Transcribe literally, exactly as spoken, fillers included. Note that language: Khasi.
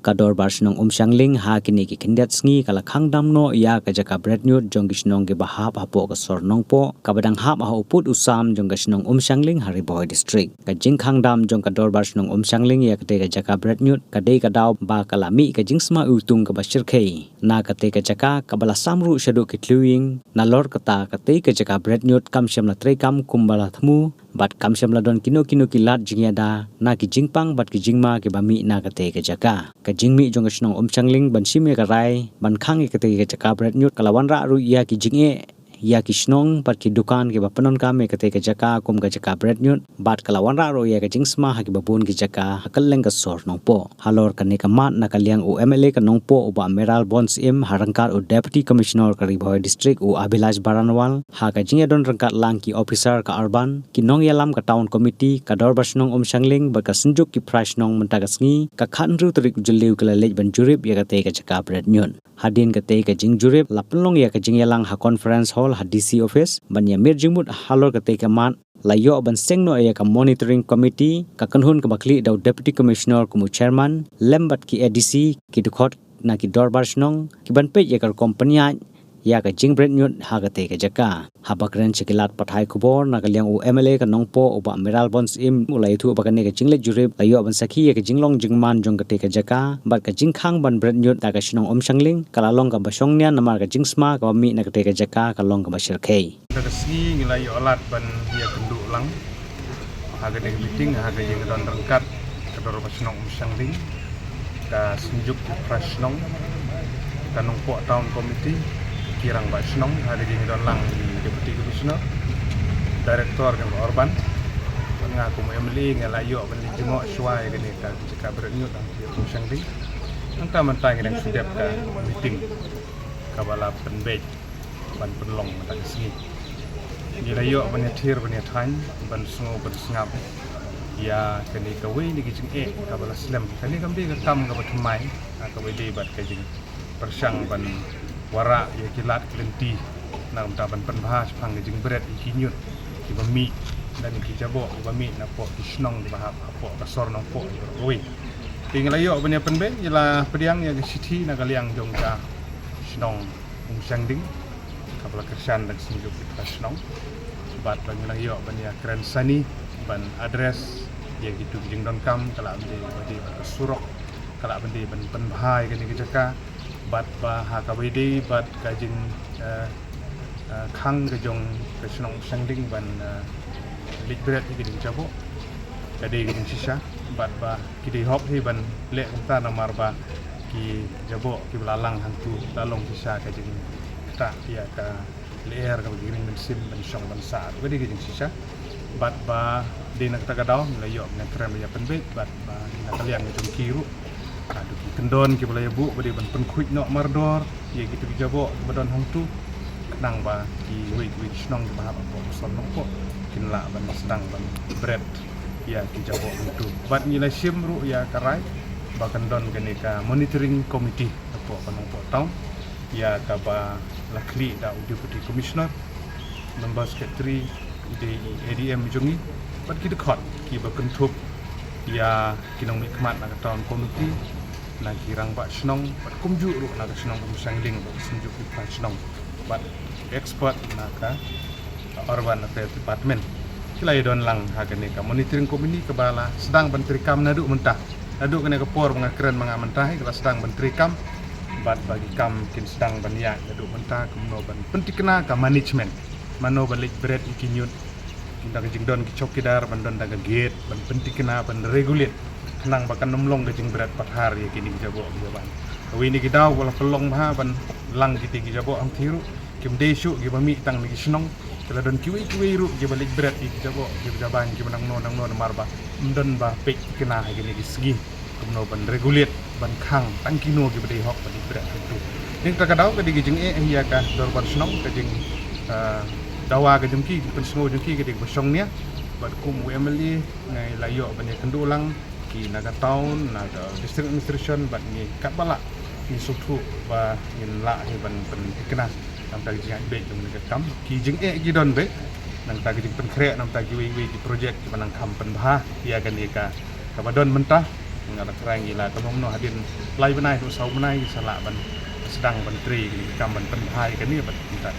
Ka Dorbar Shnong Umshangling ha kine ki khyndiat sngi ka la khang dam noh ïa ka jaka bret ñiut jong ki shnong kiba hap hapoh ka sor Nongpoh, kaba dang hap ha u pud u sam jong ka shnong Umshangling ha Ri Bhoi District. Ka jingkhang dam jong ka Dorbar Shnong Umshangling ïa katei ka jaka bret ñiut ka dei ka daw ba ka la mih ka jingsma iwtung kaba shyrkhei na katei ka jaka, kaba la sam ruh shaduh ki thliew ïing. Nalor kata, katei ka jaka bret ñiut kam shym la treikam kumba la thmu, bad kam shym la don kino kino ki lad jingïada na ki jingpang bad ki jingma kiba mih na katei ka jaka. Ka jingmih jong ka shnong Umshangling ban shim ïa ka rai ban khang ïa katei ka jaka bret ñiut ka la wanrah ruh ïa ki jingeh ïa ki shnong bad ki dukan kiba pyndonkam ïa katei ka jaka kum ka jaka bret ñiut, bad ka la wanrah ruh ïa ka jingsma ha kiba bun ki jaka ha kylleng ka sor Nongpoh. Halor kane ka mat, na ka liang u M L A ka Nongpoh u Bah Mayral Born Syiem, ha ryngkat u Deputy Commissioner ka Ri Bhoi District u Abhilash Baranwal, ha ka jingïadon ryngkat lang ki officer ka Urban, ki nongïalam ka Town Committee, ka Dorbar Shnong Umshangling bad ka Synjuk ki Phra Shnong, mynta ka sngi ka khathynriew tarik u Jylliew ki la leit ban jurip ïa katei ka jaka bret ñiut. Hadien katei ka jingjurip la pynlong ïa ka jingïalang ha Conference Hall ha D C Office ban ïamir jingmut halor katei ka mat, la ïoh ban seng noh ïa ka Monitoring Committee, ka kynhun kaba khlieh da u Deputy Commissioner kum u Chairman, lem bad ki A D C, ki dkhot na ki dorbar shnong, ki ban peit ïa ka rukom pynïaid ïa ka jingbret ñiut ha katei ka jaka. Haba kren sha ki lad pathai khubor, na ka liang u M L A ka Nongpoh u Bah Mayral Born Syiem u la ïathuh ba kane ka jingleit jurip la ïoh ban sakhi ïa ka jinglong jingman jong katei ka jaka bad ka jingkhang ban bret ñiut da ka shnong Umshangling ka la long kaba shongnia namar ka jingsma kaba mih na katei ka jaka ka long kaba shyrkhei. Kata ka sngi ngi la ïoh lad ban ïakynduh lang ha kane ka meeting ha ka jingdon ryngkat ka Dorbar Shnong Umshangling, ka Synjuk ki Phra Shnong, ka Nongpoh Town Committee, ki Rangbah Shnong, ha ka jingdon lang i Deputy Commissioner, Director jong ka Urban. Bad nga kum u M L A nga la ïoh ban leit jngoh shuwa ïa kane ka jaka bret ñiut ha Umshangling. Nangta mynta ngi dang shu dep ka meeting kaba la pynbeit ban pynlong mynta ka sngi. Ngi la ïoh ban ïathir ban ïathaiñ ban sngew ban sngap ïa kane kawei na ki jingeh kaba la slem. Kane kam dei ka kam kaba thymmai, ha kawei dei bad ka jingpyrshang ban wanrah ïa ki lad ki lynti na ka bynta ban pynbha shaphang ka jingbret ïa ki ñiut kiba mih lane ki jaboh kiba mih napoh ki shnong kiba hap hapoh ka sor Nongpoh baroh kawei. Te ngi la ïoh ban ïapynbeit, ngi la pdiang ïa ka shithi na ka liang jong ka shnong Umshangling kaba la kyrshan da ka Synjuk ki Phra Shnong. Bad ba ngi la ïoh ban ïakren sani ban address ïa kitu ki jingdonkam, ka lah ban dei ba dei bad ka surok, ka lah ban dei ban pynbha ïa kane ka jaka, bad ba ha kaba ïadei bad ka jing, eh, eh, khang ka jong ka shnong Umshangling ban, eh, leit bret ïa ki jingjaboh, ka dei ka jingshisha. Bad ba ki dei hok hi ban leh kumta namar ba ki jaboh kiba la lang hangtu la long shisha ka jingktah ïa ka lyer kaba ki ring mynsiem ban shong ban sah, ka dei ka jingshisha. Bad ba dei na kata ka daw ngi la ïoh ban ïakren ban ïapynbeit bad ba na ka liang ka jong ki ruh, haduh ki kyndon kiba la ïabuh ba dei ban pynkhuid noh mardor ïa kitu ki jaboh kiba don hangtu, khnang ba kiwei kiwei ki shnong kiba hap hapoh ka sor Nongpoh kin lah ban sdang ban bret ïa ki jaboh hangtu. Bad ngi la shim ruh ïa ka rai ba kan don kane ka monitoring committee hapoh ka Nongpoh Town, ïa kaba la khlieh da u Deputy Commissioner, Member Secretary, i dei i A D M jong ngi bad ki dkhot kiba kynthup ïa ki nongmihkhmat na ka Town Committee, na ki rangbah shnong bad kumjuh ruh na ka shnong Umshangling bad ka Synjuk ki Phra Shnong bad expert na ka Urban Affairs Department. Ki la ïadon lang ha kane ka monitoring committee kaba la sdang ban treikam naduh mynta. Naduh kane ka por ba nga kren ma nga mynta hi, ki la sdang ban treikam bad ba ki kam kin sdang ban ïaid naduh mynta kumno ban pynthikna ka management, mano ban leit bret ïa ki ñiut, kin da ka jingdon ki chowkidar ban don da ka gate ban pynthikna ban regulate khnang ba kan ym long ka jingbret pathar ïa kine ki jaboh ki jaban. Kawei na ki daw ba la pynlong bha ban lang kiti ki jaboh hangthie ruh kim dei shuh kiba mih tang na ki shnong, ki la don kiwei kiwei ruh kiba leit bret ïa ki jaboh kiba jaban kiba nangno nangno namar ba ym don ba peit thikna ha kine ki sngi kumno ban regulate ban khang tang kino kiba dei hok ban leit bret hangtu. Dei kata ka daw ka dei ka jingeh ïa ka dorbar shnong, ka jing, ah, dawa ka jong ki, ka jingpynsngew jong ki ka dei kaba shongnia. Bad kum u M L A ngi la ïoh ban ïakynduh lang ki na ka town, na ka district administration bad ngi katba lah ngi sngewthuh ba ngin lah hi ban pynthikna na ka bynta ka jingïaid beit jong kane ka kam. Ki jingeh ki don beit na ka bynta ka jingpynkhreh na ka bynta kiwei kiwei ki project kiba nang kham pynbha ïa kane ka kaba don mynta. Nga la kren ïa la ka long noh hadien lai bnai haduh saw bnai ki sa lah ban sdang ban trei ïa ka kam ban pynbha ïa kane bad kumta.